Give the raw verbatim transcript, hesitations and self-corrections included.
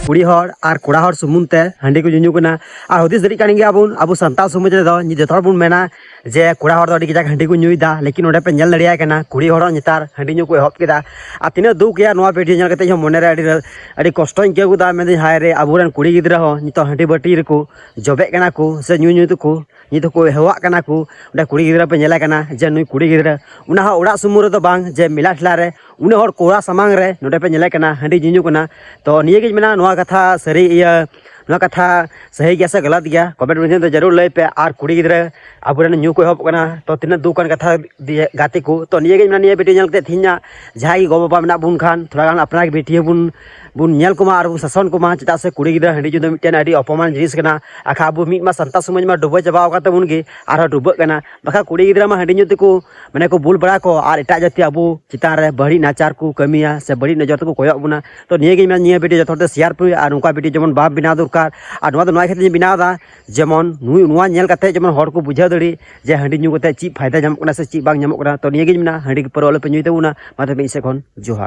ᱠᱩᱲᱤ ᱦᱚᱲ ᱟᱨ ᱠᱚᱲᱟ ᱦᱚᱲ ᱥᱩᱢᱩᱝ ᱛᱮ ᱦᱟᱺᱰᱤ ᱠᱚ ᱧᱩᱧᱩ ᱠᱟᱱᱟ᱾ ᱟᱨ ᱦᱩᱫᱤᱥ ᱫᱟᱲᱮᱭᱟᱜ ᱠᱟᱱ ᱜᱮᱭᱟ ᱵᱚᱱ, ᱟᱵᱚ ᱥᱟᱱᱛᱟᱲ ᱥᱚᱢᱟᱡᱽ ᱨᱮᱫᱚ ᱡᱚᱛᱚ ᱦᱚᱲ ᱵᱚᱱ ᱢᱮᱱᱟ ᱡᱮ ᱠᱚᱲᱟ ᱦᱚᱲ ᱫᱚ ᱟᱹᱰᱤ ᱠᱟᱡᱟᱠ ᱦᱟᱺᱰᱤ ᱠᱚ ᱧᱩᱭᱮᱫᱟ, ᱞᱮᱠᱤᱱ ᱱᱚᱰᱮ ᱯᱮ ᱧᱮᱞ ᱫᱟᱲᱮᱭᱟᱭ ᱠᱟᱱᱟ ᱠᱩᱲᱤ ᱦᱚᱲ ᱦᱚᱸ ᱱᱮᱛᱟᱨ ᱦᱟᱺᱰᱤ ᱧᱩ ᱠᱚ ᱮᱦᱚᱵ ᱠᱮᱫᱟ᱾ ᱟᱨ ᱛᱤᱱᱟᱹᱜ ᱫᱩᱠ ᱜᱮᱭᱟ, ᱱᱚᱣᱟ ᱵᱷᱤᱰᱤᱭᱳ ᱧᱮᱞ ᱠᱟᱛᱮ ᱤᱧ ᱦᱚᱸ ᱢᱚᱱᱮᱨᱮ ᱟᱹᱰᱤ ᱨᱟᱹ- ᱟᱹᱰᱤ ᱠᱚᱥᱴᱚᱧ ᱟᱹᱭᱠᱟᱹᱣ ᱠᱮᱫᱟ᱾ ᱢᱮᱱᱫᱟᱹᱧ, ᱦᱟᱭ ᱨᱮ, ᱟᱵᱚᱨᱮᱱ ᱠᱩᱲᱤ ᱜᱤᱫᱽᱨᱟᱹ ᱦᱚᱸ ᱱᱤᱛᱚᱜ ᱦᱟᱺᱰᱤ ᱵᱟᱹᱴᱤ ᱨᱮᱠᱚ ᱡᱚᱵᱮᱜ ᱠᱟᱱᱟ ᱠᱚ ᱥᱮ ᱧᱩ ᱧᱩ ᱛᱮᱠᱚ ᱱᱤᱛ ᱦᱚᱸᱠᱚ ᱦᱮᱣᱟᱜ ᱠᱟᱱᱟ ᱠᱚ᱾ ᱚᱸᱰᱮ ᱠᱩᱲᱤ ᱜᱤᱫᱽᱨᱟᱹ ᱯᱮ ᱧᱮᱞᱮ ᱠᱟᱱᱟ ᱡᱮ ᱱᱩᱭ ᱠᱩᱲᱤ ᱜᱤᱫᱽᱨᱟᱹ, ᱚᱱᱟ ᱦᱚᱸ ᱚᱲᱟᱜ ᱥᱩᱢᱩᱝ ᱨᱮᱫᱚ ᱵᱟᱝ, ᱡᱮ ᱢᱮᱞᱟ ᱴᱷᱮᱞᱟ ᱨᱮ ᱩᱱᱟᱹᱜ ᱦᱚᱲ ᱠᱚᱲᱟ ᱥᱟᱢᱟᱝ ᱨᱮ ᱱᱚᱰᱮ ᱯᱮ ᱧᱮᱞᱮ ᱠᱟᱱᱟ ᱦᱟᱺᱰᱤ ᱧᱩᱧᱩ ᱠᱟᱱᱟ᱾ ᱛᱚ ᱱᱤᱭᱟᱹᱜᱤᱧ ᱢᱮᱱᱟ, ᱱᱚᱣᱟ ᱠᱟᱛᱷᱟ ᱥᱟᱹᱨᱤ ᱤᱭᱟᱹ ᱱᱚᱣᱟ ᱠᱟᱛᱷᱟ ᱥᱟᱹᱦᱤ ᱜᱮᱭᱟ ᱥᱮ ᱜᱟᱞᱟᱛ ᱜᱮᱭᱟ, ᱠᱚᱢᱮᱱᱴ ᱢᱟᱫᱽᱫᱷᱚᱢ ᱛᱮ ᱡᱟᱹᱨᱩᱲ ᱞᱟᱹᱭ ᱯᱮ᱾ ᱟᱨ ᱠᱩᱲᱤ ᱜᱤᱫᱽᱨᱟᱹ ᱟᱵᱚᱨᱮᱱ ᱧᱩ ᱠᱚ ᱮᱦᱚᱵ ᱠᱟᱱᱟ, ᱛᱚ ᱛᱤᱱᱟᱹᱜ ᱫᱩᱠ ᱟᱱ ᱠᱟᱛᱷᱟ ᱫᱤᱭᱮ ᱜᱟᱛᱮ ᱠᱚ᱾ ᱛᱚ ᱱᱤᱭᱟᱹᱜᱤᱧ ᱢᱮᱱᱟ, ᱱᱤᱭᱟᱹ ᱵᱷᱤᱰᱤᱭᱳ ᱧᱮᱞ ᱠᱟᱛᱮ ᱛᱮᱦᱮᱧᱟᱜ ᱡᱟᱦᱟᱸᱭ ᱜᱮ ᱜᱚ-ᱵᱟᱵᱟ ᱢᱮᱱᱟᱜ ᱵᱚᱱ ᱠᱷᱟᱱ, ᱛᱷᱚᱲᱟ ᱜᱟᱱ ᱟᱯᱱᱟᱨ ᱜᱮ ᱵᱷᱤᱰᱤᱭᱳ ᱵᱚᱱ ᱵᱚᱱ ᱧᱮᱞ ᱠᱚᱢᱟ ᱟᱨ ᱵᱚᱱ ᱥᱟᱥᱚᱱ ᱠᱚᱢᱟ, ᱪᱮᱫᱟᱜ ᱥᱮ ᱠᱩᱲᱤ ᱜᱤᱫᱽᱨᱟᱹ ᱦᱟᱺᱰᱤ ᱧᱩ ᱫᱚ ᱢᱤᱫᱴᱮᱱ ᱟᱹᱰᱤ ᱚᱯᱚᱢᱟᱱ ᱡᱤᱱᱤᱥ ᱠᱟᱱᱟ᱾ ᱟᱠᱷᱟ ᱟᱵᱚ ᱢᱤᱫ ᱢᱟ ᱥᱟᱱᱛᱟᱲ ᱥᱚᱢᱟᱡᱽ ᱢᱟ ᱰᱩᱵᱟᱹ ᱪᱟᱵᱟᱣ ᱟᱠᱟᱱ ᱛᱟᱵᱚᱱ ᱜᱮ, ᱟᱨᱦᱚᱸ ᱰᱩᱵᱟᱹᱜ ᱠᱟᱱᱟ᱾ ᱵᱟᱠᱷᱟᱱ ᱠᱩᱲᱤ ᱜᱤᱫᱽᱨᱟᱹ ᱢᱟ ᱦᱟᱺᱰᱤ ᱧᱩ ᱛᱮᱠᱚ ᱢᱟᱱᱮ ᱠᱚ ᱵᱩᱞ ᱵᱟᱲᱟ ᱠᱚ ᱟᱨ ᱮᱴᱟᱜ ᱡᱟᱹᱛᱤ ᱟᱵᱚ ᱪᱮᱛᱟᱱ ᱨᱮ ᱵᱟᱹᱲᱤᱡ ᱱᱟᱪᱟᱨ ᱠᱚ ᱠᱟᱹᱢᱤᱭᱟ ᱥᱮ ᱵᱟᱹᱲᱤᱡ ᱱᱚᱡᱚᱨ ᱛᱮᱠᱚ ᱠᱚᱭᱚᱜ ᱵᱚᱱᱟ᱾ ᱛᱚ ᱱᱤᱭᱟᱹ ᱜᱮ ᱢᱮᱱᱟ, ᱱᱤᱭᱟᱹ ᱵᱷᱤᱰᱤᱭᱳ ᱡᱚᱛᱚ ᱦᱚᱲ ᱛᱮ ᱥᱮᱭᱟᱨ ᱯᱮ ᱟᱨ ᱱᱚᱝᱠᱟ ᱵᱷᱤᱰᱤᱭᱳ ᱡᱮᱢᱚᱱ ᱵᱟᱝ ᱵᱮᱱᱟᱣ ᱫᱚᱨᱠᱟᱨ᱾ ᱟᱨ ᱱᱚᱣᱟ ᱫᱚ ᱱᱚᱣᱟ ᱠᱷᱟᱹᱛᱤᱨ ᱤᱧ ᱵᱮᱱᱟᱣ ᱮᱫᱟ, ᱡᱮᱢᱚᱱ ᱱᱩᱭ ᱱᱚᱣᱟ ᱧᱮᱞ ᱠᱟᱛᱮ ᱡᱮᱢᱚᱱ ᱦᱚᱲ ᱠᱚ ᱵᱩᱡᱷᱟᱹᱣ ᱫᱟᱲᱮᱜ ᱡᱮ ᱦᱟᱺᱰᱤ ᱧᱩ ᱠᱟᱛᱮ ᱪᱮᱫ ᱯᱷᱟᱭᱫᱟ ᱧᱟᱢᱚᱜ ᱠᱟᱱᱟ ᱥᱮ ᱪᱮᱫ ᱵᱟᱝ ᱧᱟᱢᱚᱜ ᱠᱟᱱᱟ᱾ ᱛᱚ ᱱᱤᱭᱟᱹ ᱜᱮᱧ ᱢᱮᱱᱟ, ᱦᱟᱺᱰᱤ ᱯᱟᱹᱣᱨᱟᱹ ᱟᱞᱚ ᱯᱮ ᱧᱩᱭ ᱛᱟᱵᱚᱱᱟ᱾ ᱢᱟ ᱛᱚᱵᱮ ᱤᱧ ᱥᱮᱫ ᱠᱷᱚᱱ ᱡᱚᱦᱟᱨ᱾